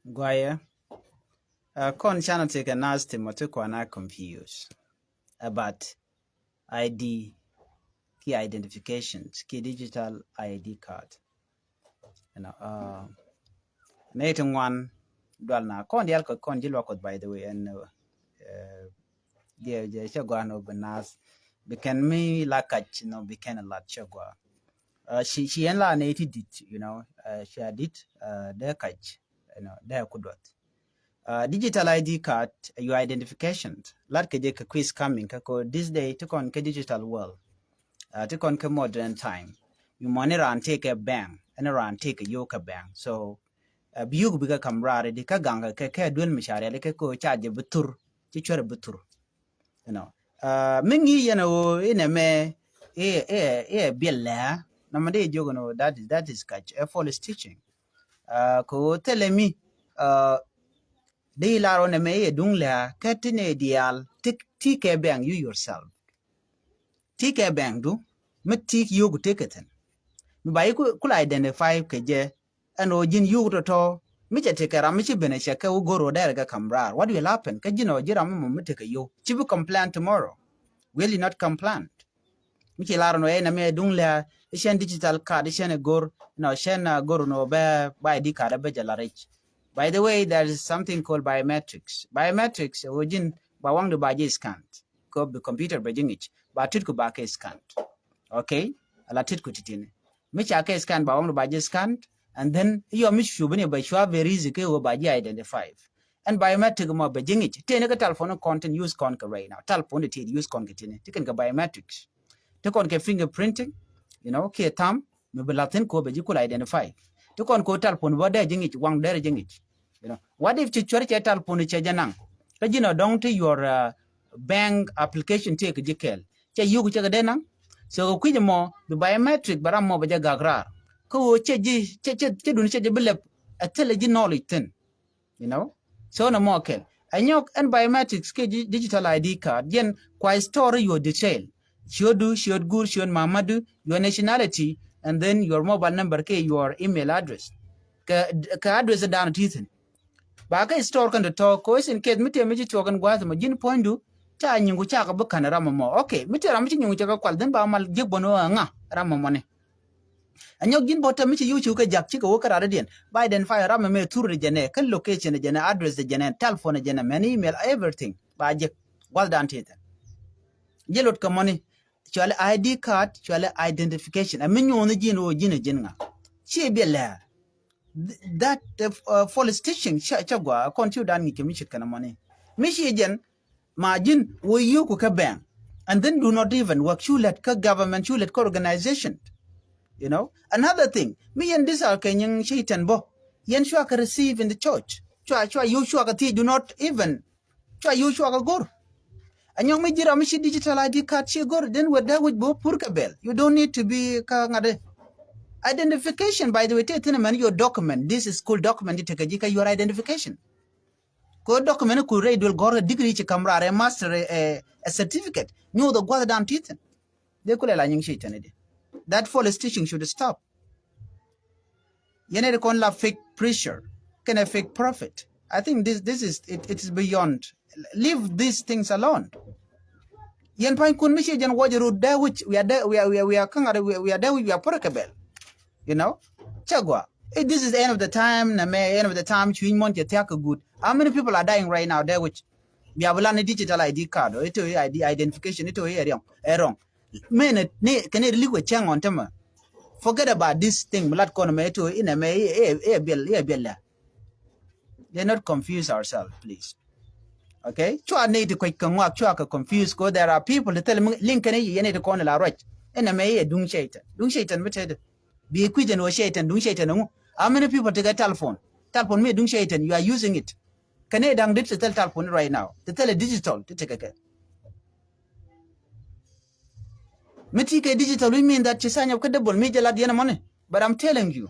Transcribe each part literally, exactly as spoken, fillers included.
Guayɛ. Uh, kɔn canɛ ti kɛ nath ti mɔ ti kɔn a confuse about I D ki identifications ki digital I D card. You know, uh, nɛ ti ŋuan dual na kɔn dial kɔ kɔn ji̱ luak Kuɔth, by the way, and uh, uh, diɛ jɛ cɛ gua nɔ bi nath bi kɛn mi la kac nɔ bi kɛn lat cɛ gua. Uh, ci ci ɛn la nɛ ti dit, you know, uh, ci a dit uh, dee kac, you know, dee ku duɔth. Uh, digital I D card, uh, your identification. Lat kɛ jɛ kɛ quiz coming kɛ ko this day ti kɔn kɛ digital world. Uh, ti kɔn kɛ modern time. Mi mɔni ran ti kɛ bank, ɛn ran ti kɛ yo kɛ bank. So uh, bi yuk bi kɛ kam rari di kɛ gaŋ kɛ kɛ duel mi cari ali kɛ ko ca jɛ bi thur, ci cuɛr bi thur. You know, uh, mi ŋi̱i̱c yɛn ɣöö inɛ mɛ iɛ biɛl lɛ̈ɛ̈ nɔmɔ dee jiök ɛn ɣöö that is, that is kac, a false teaching. Uh, kɛ ɣöö thilɛ mi uh, dee lar ɣöö nɛ mɛ iɛ duŋ lɛ̈ɛ̈ kɛ ti nɛ diaal ti kɛ bank you yourself. Ti kɛ bank du mi ti yio̱o̱k ti kɛ thi̱n. Mi ba yi kul identify kɛ jɛ ɛn ɣöö ji̱n yio̱o̱k tɔ̱tɔ̱ mi cɛ tekɛ ram mi ci ben ɛ cɛ kɛ wä go̱r ɣöö dɛrɛ kɛ kam raar. What will happen? Kä ji̱n ɣöö ji̱ ram mi mɔ mi tekɛ yio̱o̱k ci bi complain tomorrow. Will you not complain? Mi ci lar nɔ ɛ nɛ mi ɛ duŋ lɛ ɛ cɛn digital card ɛ cɛn ɛ go̱r nɔ cɛn ɛ go̱r nɔ bɛ ba I D card ɛ bɛ jɛ la rich. By the way, there is something called biometrics. Biometrics ɛ ɣöö ji̱n ba waŋ di ba ji̱ scan. Kɔ bi computer bɛ ji̱ ŋic ba tit ku ba kɛ scan. Okay, ala tit ku titini mi ca kɛ scan ba waŋ di ba ji̱ scan. And then yɔ mi cu bi ni bɛ cua very easy kɛ ɣöö ba ji̱ identify. And biometric mɔ bɛ ji̱ ŋic tëë ni kɛ telephone kɔn tin use kɔn kɛ right now. Telephone ti use kɔn kɛ tini ti kɛn kɛ biometrics. Ti kɔn kɛ fingerprinting, you know, kiɛ tham mi bi lathin ko bɛ ji̱ kul identify. Ti kɔn ko telephone bä dee ji̱ ŋic waŋ dee ji̱ ŋic. You know, what if ci cuɛr cɛ telephone cɛ jɛ naŋ kä ji̱n ɔ dɔŋ ti your uh, bank application ti kɛ ji̱ kɛɛl cɛ yuk cɛ kɛ dee naŋ. So kɛ kui̱c mɔ bi biometric bɛ ram mɔ bɛ jɛ gak raar kä ɣöö cɛ ji̱ cɛ cɛ cɛ dun cɛ jɛ bi lɛp ɛ thilɛ ji̱ knowledge thin. You know, so nɛ mɔ kɛl ɛ nyɔk ɛn biometrics kɛ digital I D card yɛn kua store your detail. Ciötdu, ciöt guur, ciöt mamadu, your nationality, and then your mobile number kɛ your email address. Kɛ kɛ address dan ti thin. Ba kɛ store kɛn tɔ̱tɔ̱ ko isin keth mi tëë mi ci tuɔk ɛn gua̱a̱th mɔ ji̱n puɔ̱nydu ca nyiŋku ca kɛ bi ka̱n ram mɔ. Okay, mi tëë ram mi ci nyiŋku cɛ kɛ kual dhin ba mal jiäk bɔn ɣä ŋa ram mɔ mɔni. Anyɔk ji̱n bɔt tɛ mi ci yuc ci wä kɛ jak cikɛ wä kä rat diɛn ba identify ram mɛ thur ni jɛnɛ kä location ni jɛnɛ address ni jɛnɛ telephone ni jɛnɛ mɛn email everything ba jek guath dan titɛ. Jɛ lot kɛ mɔni cuali I D card cuali identification ami nyuɔni ji̱n wä ji̱n ji̱n ŋa ci biɛ lɛ. That uh, false teaching ca gua kɔn ci dan ŋic kɛ mi cit kɛn mɔni mi ci jɛn. Ma ji̱n wä yio̱ku kä bank and then do not even work cu lät kä government cu lät kä organization. You know, another thing mi yɛn disal kɛ nyiŋ Satan bä yɛn cua kɛ receive in the church cua cua yio̱k cua kɛ thiec do not even cua yio̱k cua kɛ go̱r. Anyɔŋ mi ji̱ ram mi ci digital I D card ci go̱r then wɛ dee wic bä pur kɛ bɛl you don't need to be kä ŋa̱t. Identification by the way tëë thin mɛn your document this is school document ti tekɛ ji̱ kä your identification. Ko document ku rɛy duel gɔr degree ci kam raar ɛ master ɛ certificate nyuuth ɛ guath dan tithin. Dee kulɛ la nyiŋ ci tɛn di. That false teaching should stop. Yɛn ɛ di kɔn la fake preacher kɛnɛ fake prophet. I think this this is it, it is beyond. Leave these things alone. Yɛn pa̱ny kun mi ci jɛn wɔc rut dee wic wia dee wia wia wia kaŋar wia dee wic wia pur kɛ bɛl. You know, cɛ gua. This is the end of the time na mɛ end of the time cui̱ny mɔn cɛ thiak kɛ gut. How many people are dying right now dee wic? Bia bi lan ni digital I D card ito I D identification ito ɛ wrong ɛ wrong. Mɛ ni kɛn ɛ lik wɛ cɛŋ ɔn tämɛ. Forget about this thing mi lat kɔn mɛ ito inɛ mɛ ɛ biɛl ɛ biɛl lɛ. Let's not confuse ourselves, please. Okay, cua ney ti kuec kɛ ŋuak cua kɛ confuse ko there are people ti thil liŋ kɛn i̱ yɛn iti kɔn ila ruac. Inɛ mɛ iɛ duŋ Satan duŋ Satan mi tete. Bi kui̱c ɛn wä Satan duŋ Satan ɛŋu? How many people ti kɛ telephone? Telephone mi duŋ Satan you are using it. Kɛn i̱ daŋ dit ti thil telephone right now ti thil digital ti tekɛ kɛ. Mi ti kɛ digital we mean that ci sign up kɛ devil mi jɛ lat yɛn mɔni. But I'm telling you,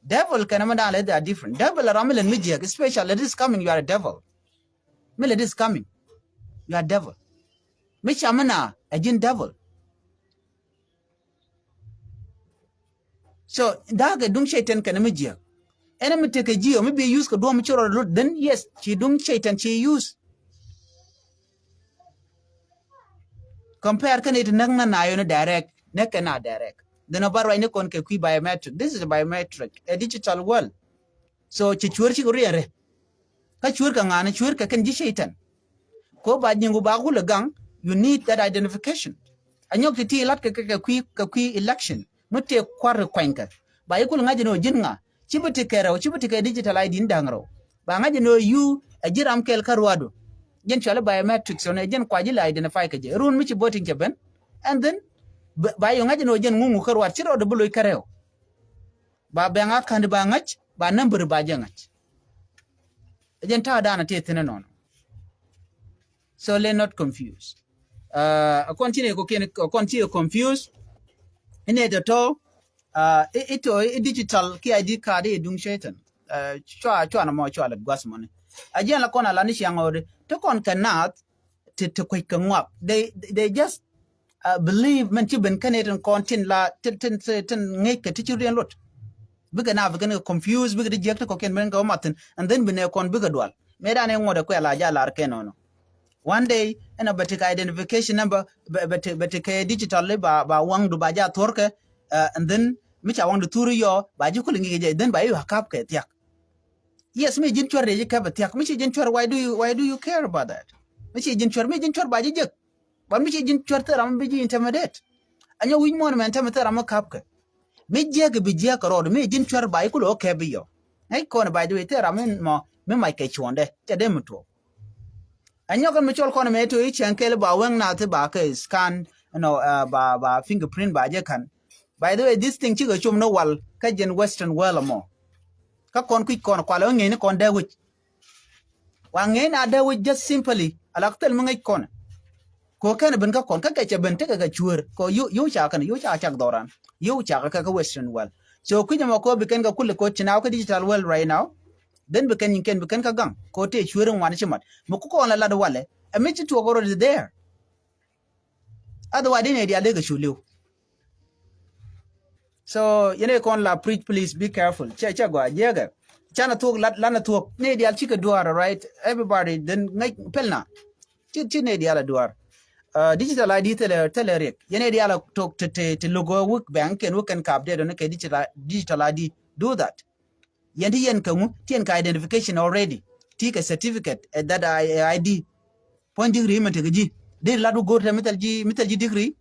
devil kɛn mi daŋ lɛ they are different. Devil ɛ ram mi lɛn mi jiɛk especially this coming you are a devil. Mi lɛ this coming you are devil. Mi ca mi na ɛ ji̱n devil. So da̱a̱kɛ duŋ Satan kɛn mi jiɛk. Ɛn mi tekɛ ji̱ ɔ mi bi use kɛ duɔ̱ɔ̱m ci rɔ lot, then yes, ci duŋ Cɛytan ci use. Compare kɛn it näk na na yoni direct, näk kɛ na direct. Then ɔ ba ruacni kɔn kɛ kui̱ biometric. This is a biometric, a digital world. So ci cuäär cikɛ riɛrɛ. Kä cuäär kɛ ŋa̱a̱n, cuäär kɛ kɛn ji̱ Cɛytan. Ko ba nyiŋ ku ba kulɛ gaŋ, you need that identification. A nyɔk ti ti lat kɛ kɛ kui̱ kɛ kui̱ election mi tëë kua̱r kuanykɛ. Ba yi kulɛ ŋa̱c ni ɔ ji̱n ŋa, ci bi ti kɛ rɛw, ci bi ti kɛ digital I D ni da̱ŋ rɛw. Ba ŋa̱c ni ɔ yu ɛ ji̱ ram kɛl kä ruaadu. Jɛn cuali biometrics ɔ ni jɛn kua ji̱ la identify kɛ jɛ run mi ci voting cɛ ben. And then ba yɔ ŋa̱c ni ɔ jɛn ŋuŋu kä ruaad ci rɛw dee bi loc kä rɛw. Ba bɛŋ a ka̱n ba ŋa̱c, ba number ba jɛ ŋa̱c. Jɛn ta̱a̱ da̱a̱n a ti thi̱n ɛnɔnɔ. So let not confuse. Uh, a kɔn ti ni ko kɛn, a kɔn ti confuse. Inɛ tɔ̱tɔ̱, uh, i, i tɔ i digital ki I D card i duŋ Cɛytan. Uh, cua, cua na mɔ cua lɛ guas mɔni. A jɛn la kɔn a la ni ciaŋ ɔdi. Ti kɔn kɛ naath ti, ti kuec kɛ ŋuak. They, they just, uh, believe mɛn ci ben kɛn it in kɔn tin la, tin, tin, tin, tin ŋec kɛ ti ci riɛn lot. Bikɛ na bikɛ ni confuse, bikɛ ti jiɛk ti kɔkiɛn ben kɛ wä mathin, and then bi nɛ kɔn bikɛ dual. Mëë dan in ŋuɔt ɛ kuɛ la ja lar kɛ nɔnɔ. One day, ɛn a bɛ ti kɛ identification number, bɛ, bɛ ti, bɛ ti kɛ digital ba, ba waŋdu ba ja thuɔrkɛ, uh, and then mi ca waŋdu thuri yɔ, ba ji kuli ŋi̱kɛ jɛ, then ba yi wa kap kɛ thiak. Yes, mi ji̱n cuɛr de ji̱ kap kɛ thiak. Mi ci ji̱n cuɛr, why do you, why do you care about that? Mi ci ji̱n cuɛr, mi ji̱n cuɛr ba ji jek. But mi ci ji̱n cuɛr thil ram mi bi ji̱ intimidate. A nyɔ wi̱c muɔ̱ɔ̱n mɛn tɛmɛ thil ram mi kap kɛ. Mi jiɛk bi jiɛk kɛ rɔɔd, mi ji̱n cuɛr ba yi kulɛ wä kɛp bi yɔ. Ŋäc kɔn, by the way, thil ram mi mɔ, mi mac kɛ cuɔ̱ndɛ, cɛ dee mi tuɔɔk. A nyɔk ɛn mi cɔl kɔn mɛ to i̱ cɛn kɛl ba wɛŋ na thi ba kɛ scan, you know, uh, ba, ba fingerprint ba jɛ ka̱n. By the way, this thing cikɛ com ni wal kä jɛn Western world mɔ. Kä kɔn kui̱c kɔn kualɛ wä ŋi̱eec ni kɔn dee wi̱c. Wa ŋi̱eec na dee wi̱c just simply, a la thil mi ŋäc kɔn. Ko kɛn ben kä kɔn, kä kɛ cɛ ben tekɛ kɛ cuäär. Ko yo, yo ca kɛn, yo ca cak dhɔran. Yo ca kɛ kɛ Western world. So kui̱c ɛmɔ ko bi kɛn kɛ kulɛ ko ci na wä kä digital world right now. Then bi kɛn nyin kɛn bi kɛn kä gaŋ ko tëë cueeri ŋuan ci mat mi ku kɔn la lat walɛ. Ɛ mi ci tuɔk already there. Otherwise di nɛ dial dee kɛ cu liw. So yɛn ɛ kɔn la preach, please be careful. Cɛ, cɛ gɔaa jiɛkɛ. Canɛ thuɔk lat, lanɛ thuɔk. Nɛ dial cikɛ duaar, right? Everybody then ŋäc pɛl na. Ci, ci nɛ dial a duaar. Uh, digital I D thilɛ, thilɛ riɛk. Yɛn ɛ dial a tok te, te, te logo wik bank kɛn wik kɛn kap dee dɔn kɛ digital, digital I D. Do that. Yɛn ti yɛn kɛ ŋu, ti yɛn kɛ identification already. Ti kɛ certificate, eh, that I, I D. Point degree mɛ tekɛ ji̱. Di lat wä go̱r tɛ mi thil ji̱, mi thil ji̱ degree.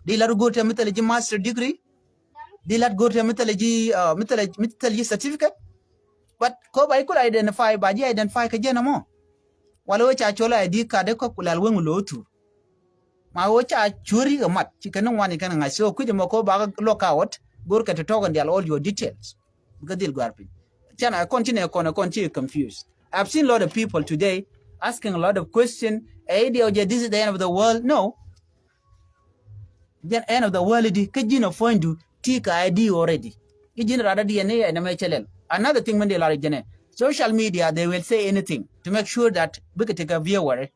Di lat wä go̱r tɛ mi thil ji̱ master degree. Di lat go̱r tɛ mi thil ji̱, uh, mi thil, mi thil ji̱ certificate. But ko ba yi kul identify, ba ji̱ identify kɛ jɛn ɛmɔ. Wala wä ca cɔl I D card kɔ kulal weŋ lo̱ thur. Ma wä ca cuäri kɛ mat, ci kɛn ni ŋuan i kɛn ŋa̱c. So kui̱c ɛmɔ ko ba kɛ lock out, go̱r kɛ tɔtɔk in dial all your details. Bikɛ dhil gua̱r piny. Can I continue, kɔn, kɔn ci confused. I've seen a lot of people today asking a lot of question. Ɛ, idiɛ ɔ jɛ, this is the end of the world. No. Jɛn end of the world di, kä ji̱n ɔ puɔ̱nydu ti kɛ I D already. I̱ ji̱n rada di ɛn i̱ ɛn ɛmɛ cɛ lɛl. Another thing min di lar jɛn ɛ, social media, they will say anything to make sure that bikɛ tekɛ viewer.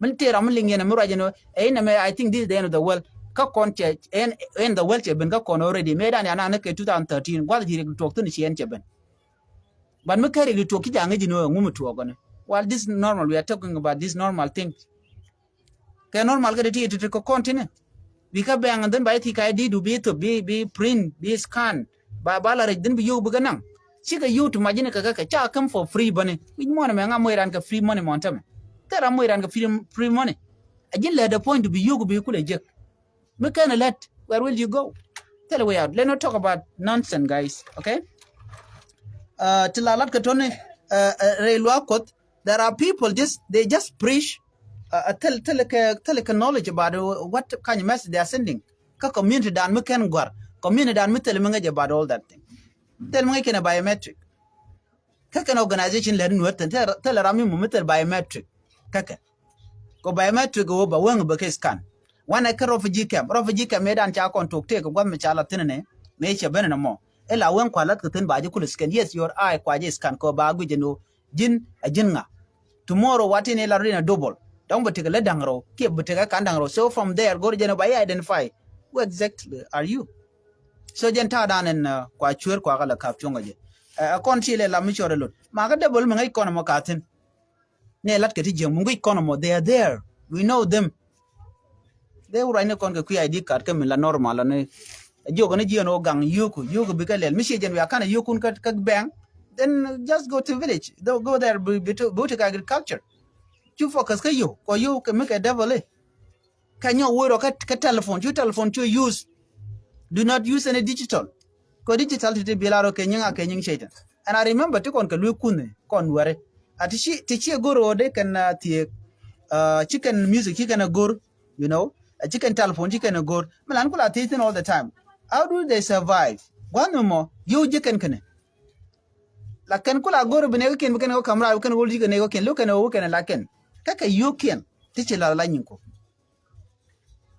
Min tëë ram mi liŋ yɛn mi ruac yɛn ɛ, ɛn ɛmɛ, I think this is the end of the world. Kä kɔn cɛ, ɛn, end of the world cɛ ben kä kɔn already. Mëë dan ya na ni kɛ two thousand thirteen, gua̱th ji̱ rik tuɔɔk thi̱n ci ɛn cɛ ben. But mi kɛ rik tuɔɔk ci ja̱ ŋi̱c yɛn ɛ ŋu mi tuɔɔk ɔni. While this is normal, we are talking about this normal thing. Kɛ normal kɛ ti ti ti kɛ kɔn tini. Bi kä bɛŋ, and then ba i̱ ti ka I D du bi thop, bi, bi print, bi scan. Ba, ba la rɛc, then bi yio̱w bikɛ naŋ. Cikɛ yio̱w ti mac ni kɛ kɛ kɛ ca käm for free bäni. Wi̱c mɔni mɛ ŋa moc ran kɛ free money mɔn tämɛ. Thil ram moc ran kɛ free, free money. A ji̱n lɛ the point du bi yio̱w bi kulɛ jek. Mi kɛn a lät, where will you go? Thil way out. Let's not talk about nonsense, guys. Okay? Uh, ti la lat kɛ toni, uh, uh, rɛy luaak Kuɔth. There are people just, they just preach, uh, uh, thil, thil kɛ, thil kɛ knowledge about, uh, what kind of message they are sending. Kä community dan mi kɛn gua̱r, community dan mi thil mi ŋäc about all that thing. Thil mi ŋäc kɛn a biometric. Kä kɛn organization lɛ ri nuɔ̱t thi̱n, thil, thil ram mi mu mi thil biometric. Kä kɛ. Kɛ biometric wä ba wäŋ bä kɛ scan. Wanɛ kä refugee camp. Refugee camp mëë dan ca kɔn tok tëëk kɛ gua̱th mi ca la thi̱n ni. Mëë cɛ ben ni mɔ. Ila wäŋ kua lath kɛ thi̱n ba ji̱ kul scan. Yes, your eye kua ji̱ scan kɛ ba guic ni wä. Ji̱n ɛ ji̱n ŋa. Tomorrow wa tin ilar rin a double. Dɔ̱ŋ bɛ tekɛ lɛ da̱ŋ rɛw kiɛ bɛ tekɛ ka̱n da̱ŋ rɛw. So from there go̱r jɛn ɛ ba i̱ identify. Who exactly are you? So jɛn ta̱a̱ da̱a̱n ɛn, uh, kua cueer kua kɛ lɛ kap cuɔ̱ŋ kɛ jɛ. Ɛ kɔn ci lɛ lam mi cɔr ɛ lot ma kä debol mi ŋäc kɔn ɛmɔ ka thin. Nɛ lat kɛ ti jiɛŋ mi ŋäc kɔn ɛmɔ, they are there, we know them. Dee wä ruacni kɔn kɛ kui̱ I D card kä mi la normal ni. Jiök ni jiɛn wä gaŋ yio̱ku yio̱ku bikɛ lɛl mi ciɛ jɛn wiaa kanɛ yio̱kun kä bɛŋ. Then just go to village, go there, bi wä ti kɛ agriculture. Cu focus kä yio̱k kɔ yio̱k kɛ mi kɛ devil i̱. Kɛ nyɔk wee rɔ kä telephone, cu telephone cu use. Do not use any digital. Kɔ digital ti ti bi la rɔ kɛ nyiŋ a kɛ nyiŋ cɛytɛn. And I remember ti kɔn kɛ lueek kun kɔn wɛri a ti ci ti ci go̱r ɣöö dee kɛn thieek. Ci kɛn music ci kɛn a go̱r, you know, ci kɛn telephone ci kɛn a go̱r. Mi lan kula thiec thin all the time, how do they survive? Gua̱n mi mɔ yio̱w ji̱ kɛn kɛnɛ. La kɛn kula go̱r bi nɛɛk kɛn bi kɛn kɔ kamra bi kɛn wol ji̱ kɛn nɛɛk kɛn luk kɛn wol kɛn la kɛn. Kä kɛ yio̱w kɛn ti ci la la nyiŋ kɔ.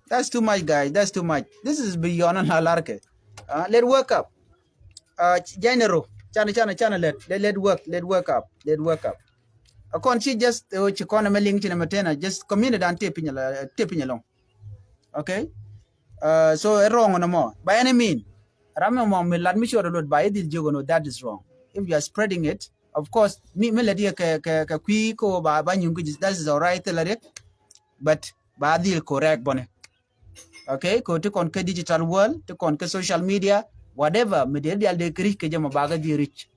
That's too much, guys. That's too much. This is beyond an alarke. Uh, let wake up. Uh, January, chana chana chana let let let work let work up let work up. A kɔn ci just uh, ci kɔn mɛ ling ci mɛ tena just community dan tepin la tepin along. Okay. Uh, so a wrong no more by any mean. Ram no more mi lat mi sure lot by dil jogo no, that is wrong. If you are spreading it, of course mi mi let ye ke ke ke kui ko ba ba nyung ki, that is all right la rek. But ba dil correct bone. Okay, ko ti kɔn kɛ digital world, ti kɔn kɛ social media, whatever, mi dee dial dee kɛ ri̱c kɛ jɛ mɔ bakɛ dhi ri̱c.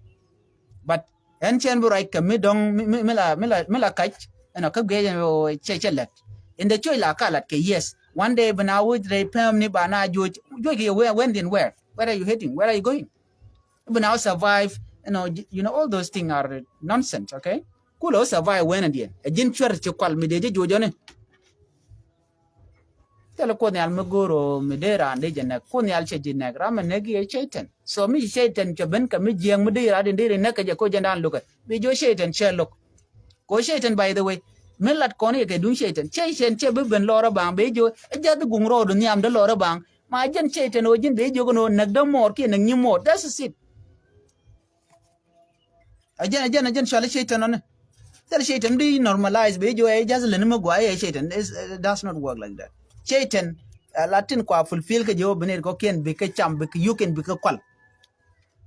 But ɛn cɛn bi ruac kɛ mi dɔŋ mi la mi la mi la kac ɛn ɔ kä guiɛ jɛ cɛ cɛ lɛt. In the choice la ka lat kɛ yes. One day bi na wuc rɛy pɛm ni ba na juɔc juɔc kɛ yɛ wɛn din where where are you heading, where are you going? Bi na wä survive, you know, you know all those things are nonsense. Okay, kulɛ wä survive wen a diɛn ɛ ji̱n cuɛr ci kual mi dee jɛ juɔc ɔni. Thilɛ Kuoth Nhial mi go̱o̱r ɣöö mi dee raan dee jɛ nɛk, Kuoth Nhial cɛ ji̱ nɛk, ram mi nɛk i̱ ɛ cɛytɛn. So mi ci cɛytɛn cɛ ben kɛ mi jiɛɛŋ mi dee raan dee dee nɛk kɛ jɛ ko jɛn daan lo̱kɛ bi jiɔ cɛytɛn cɛ lo̱k. Ko cɛytɛn, by the way, mi lat kɔn yɛ kɛ duŋ cɛytɛn, cɛytɛn cɛ bi ben lɔrä baŋ bi jiɔ ɛ jath guŋ rɔɔdu nhiamdä lɔrä baŋ. Ma jɛn cɛytɛn ɣöö ji̱n bi jiök ɛn ɣöö näk dämuɔɔr kiɛ näk nyimuɔɔr. That's it. A jɛn a jɛn a jɛn cuali cɛytɛn ɔni. Thil cɛytɛn di normalize bi jɔ ɛ jath leni mi gua ɛ cɛytɛn. It does not work like that. Cɛytɛn la tin kua fulfill kɛ jɛ wä bi nɛy kɔkiɛn bikɛ cam bikɛ yukin bikɛ kual.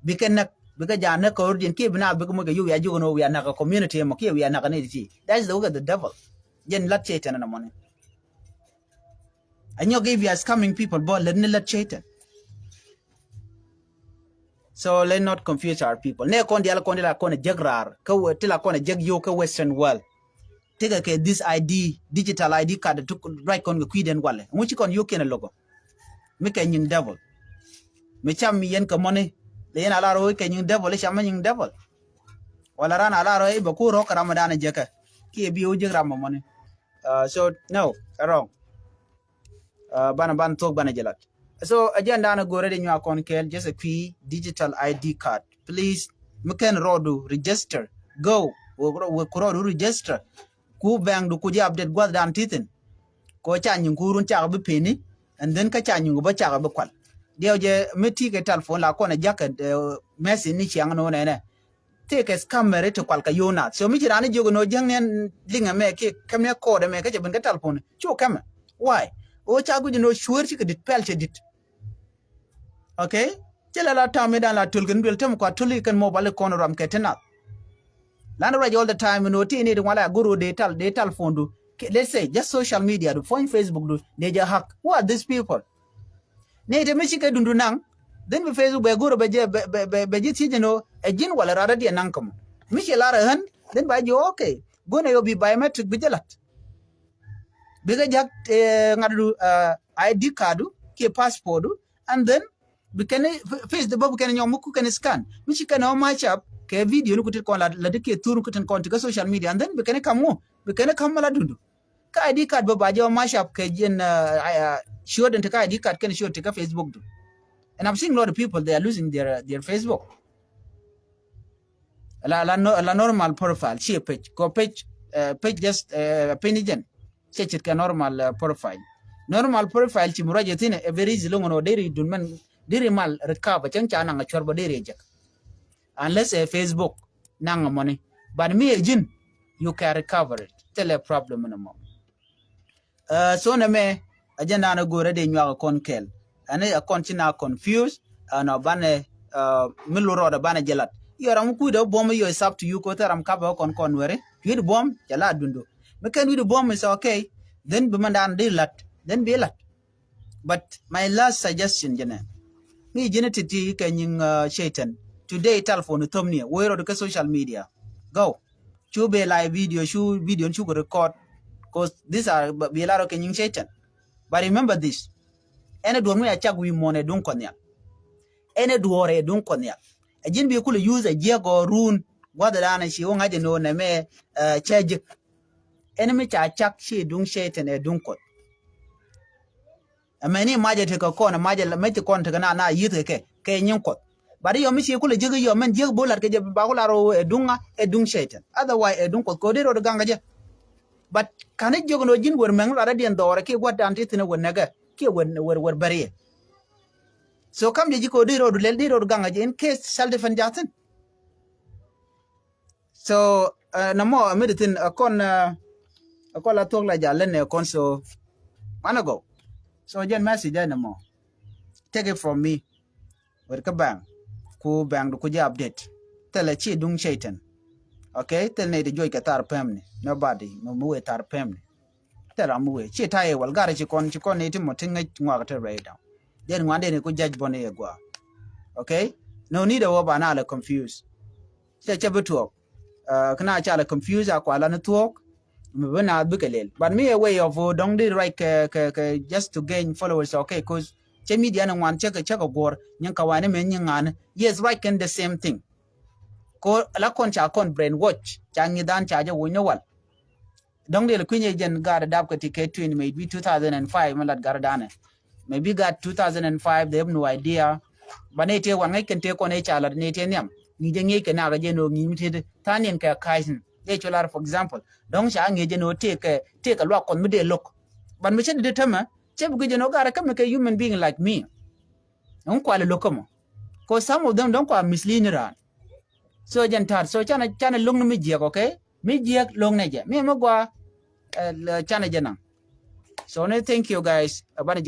Bikɛ näk bikɛ ja näk kɛ origin kiɛ bi na bikɛ moc kɛ yuk ya jukɛ ni wä wiaa näk kɛ community ɛmɔ kiɛ wiaa näk kɛ nɛy ti. That is the work of the devil. Jɛn lat cɛytɛn ɛn ɛmɔni. A nyɔk if you are scamming people bɔ lät ni lät cɛytɛn. So let not confuse our people. Nɛ kɔn dial kɔn dial kɔn jek rar kä ti la kɔn jek yo kä western world. Tikɛ kɛ this I D, digital I D card, tuk ruac kɔn kɛ kui̱dɛn walɛ ŋu ci kɔn yo kiɛn a logo. Mi kɛ nyiŋ devil. Mi cam mi yɛn kɛ mɔni. Lɛ yɛn a lar wä kɛ nyiŋ devil, cam mi nyiŋ devil. Wala ran a lar wä i̱ bɛ ku rɔk kɛ ram mi dan a jekɛ kiɛ bi wä jek ram mi mɔni. Uh, so no, wrong. Uh, banɛ banɛ thuɔ̱k banɛ jɛ lat. So agenda ni go̱rɛ di nyuak kɔn kɛɛl, just a kui̱ digital I D card. Please, mi kɛn rɔɔdu register. Go wek rɔɔdu register. Ku bɛŋdu ku jɛ update gua̱th dan tithin. Ko ca nyiŋ ku run cakɛ bi peni. And then kä ca nyiŋ ku bä cakɛ bi kual. Diɛw jɛ mi ti kɛ telephone la kɔn a jakɛ message ni ciaŋ ni wä nɛnɛ. Tëëkɛ scammer ti kual kɛ yio̱w nath. So mi ci raan i̱ jiök inɔ jäŋ niɛn liŋ ɛmɛ kiɛ kɛmɛ kɔɔt ɛmɛ kä cɛ ben kä telephone cu kɛmɛ. Why? Ɣöö ca guic inɔ cueer cikɛ dit pɛl cɛ dit. Okay. Ci lɛ la tam mi dan la töl kɛn duel tem kua töl ikɛn mobile ikɔn ram kɛ ti nath. Lan ruac all the time inɔ ti ini ti ŋuala go̱r ɣöö dee tal dee telephone du. Let's say just social media du, phone, Facebook du, dee jɛ hack. Who are these people? Ni te mi cikɛ dundu naŋ. Then bi Facebook bɛ go̱r bɛ jɛ bɛ bɛ bɛ ji̱ thiec inɔ ɛ ji̱n wala rara diɛ naŋ kɛ mɔ. Mi ci lar ɛ ɣän then ba ji̱ okay. Go̱n ɛ yɔ bi biometric bi jɛ lat. Bikɛ jak ŋa̱tdu I D card du kiɛ passport du. And then bi kɛn face the bä bi kɛn nyɔk mi ku kɛn scan mi ci kɛn ɔ match up kɛ video ni ku tit kɔn la la di kiɛ thur ku tin kɔn ti kä social media and then bi kɛn kam ŋu bi kɛn kam mi la dundu. Kä I D card bä ba jɛ ɔ match up kɛ jiɛn ciöt in ti kä I D card kɛn ciöt ti kä Facebook du. And I'm seeing a lot of people they are losing their their Facebook. La la no, la normal profile ci page ko page page just piny jɛn. Cɛ cit kɛ normal profile. Normal profile ci mi ruac ithin ɛ very easy loŋ nɔ deri dun mɛn deri mal recover cɛŋ ca naŋ a cuɛr bä deri ɛ jek. Unless ɛ Facebook naŋ a mɔni. But mi ɛ ji̱n you can recover it. Thilɛ problem in a mɔ. So nɛ mɛ a jɛ naan a go̱o̱rɛ dee nyuak a kɔn kɛl. Ɛn a kɔn ci na confuse ɛn a banɛ mi lo rɔɔdɛ banɛ jɛ lat. Yɔ ram kui̱dɛ buɔ̱m yɔ, it's up to you, ko thɛ ram kapɛ kɔn kɔn wɛri. Wi̱i̱d buɔ̱m cɛ la dundu. Mi kɛn wi̱i̱d buɔ̱m is okay. Then bi mɛn dan di lat. Then bi lat. But my last suggestion jɛnɛ, mi ji̱n ti ti kɛ nyiŋ, uh, Shaitan. Today telephone thom ni wee rɔd kɛ social media. Go. Cu be live video, cu video cu kɛ record. Cause these are bi lar kɛ nyiŋ Shaitan. But remember this. Ɛn ɛ duɔr mi a cak wi̱i̱ muɔn ɛ duŋ kɔn nhial. Ɛn ɛ duɔr ɛ duŋ kɔn nhial. Ɛ ji̱n bi kulɛ use ɛ jiɛk ɔ run. Gua̱th ɛ dan ɛ ci wä ŋa̱c ɛ no̱o̱n ɛ mɛ, uh, cɛ jek. Ɛn mi ca cak ci duŋ Shaitan ɛ duŋ Kuɔth. Ɛmɛni macɛ tekɛ kɔn, macɛ la mɛc kɔn tekɛ na, na yieth kɛ kɛ, kɛ nyin Kuɔth. But yɔ mi ci kulɛ jiek yɔ mɛn jiek bo lat kɛ jɛ ba ku lar ɛ duŋ ŋa, ɛ duŋ Shaitan. Otherwise ɛ duŋ Kuɔth kɛ ɔ dee rɔɔd gaŋ kɛ jɛ. But kanɛ jiök ni ɔ ji̱n wër mɛŋ lat rɛ diɛn dhɔɔrɛ kiɛ gua̱t dan ti thi̱n ɛ wër nɛkɛ kiɛ wër, wër, wër bɛriɛ. So kam jɛ ji̱ kɛ ɔ dee rɔɔd lɛl dee rɔɔd gaŋ kɛ jɛ in case self defense ja̱thin. So, uh, nɔmɔ a mi di thin a kɔn, uh, a kɔn la thuɔk la jal lɛ nɛ kɔn, so wanna go. So jɛn message jɛ nɔmɔ. Take it from me. Wet kä bɛŋ ku bɛŋ du ku jɛ update. Thilɛ ci duŋ Shaitan. Okay, thil nɛ di juɔc kɛ thar pɛmni. Nobody mi mi wee thar pɛmni. Thil ram mi wee ci ta̱yɛ wal garɛ ci kɔn, ci kɔn ni ti mɔ ti ŋäc ŋuak ti rɛy daŋ. Jɛn ŋuan dee ni ku judge bɔn iɛ gua. Okay. No need a wä ba na lɛ confuse. Cɛ cɛ bi tuɔɔk. Uh, kena ca lɛ confuse a kua la ni thuɔɔk. Mi bi na bikɛ lel. But mi a way of, uh, dɔŋ di right kɛ, kɛ, kɛ just to gain followers, okay, cause cɛ media ni ŋuan cɛ kɛ, cɛ kɛ guɔr nyin ka wani mɛ nyin ŋani. Yes, right kɛn the same thing. Ko la kɔn ca kɔn brainwash ca ŋi̱ dan ca jɛ wuny ni wal. Dɔ̱ŋ diɛl kui̱ny ɛ jɛn gaat dap kɛ ti kɛ twin maybe two thousand and five mi lat gat danɛ. Maybe gat two thousand and five, they have no idea. Ba nɛ tëë wan ŋäc kɛn tëë kɔn ɛ ca lat nɛ tëë nhiam. Ŋi̱i̱c ɛ ŋi̱i̱c kɛ nak ɛ jɛn ɔ ŋi̱i̱c mi tëë tha̱a̱n niɛn kɛ ka̱a̱cni. Ɛ cu lar, for example, dɔ̱ŋ ca ŋi̱i̱c jɛn ɔ tëë kɛ, tëë kɛ luak kɔn mi dee lo̱k. Ban mi cä di di tämɛ cä bi guic jɛn ɔ gaat ɛ kä mi kɛ human being like me. Ŋ kual ɛ lo̱k kä mɔ. Cause some of them dɔ̱ŋ kua mislead ni raan. So jɛn ta̱a̱t. So canɛ, canɛ lo̱ŋ ni mi jiɛk, okay? Mi jiɛk lo̱ŋ ni jɛ. Mi mi gua, eh, canɛ jɛ naŋ. So ni thank you guys. Ɛ banɛ jiɛk.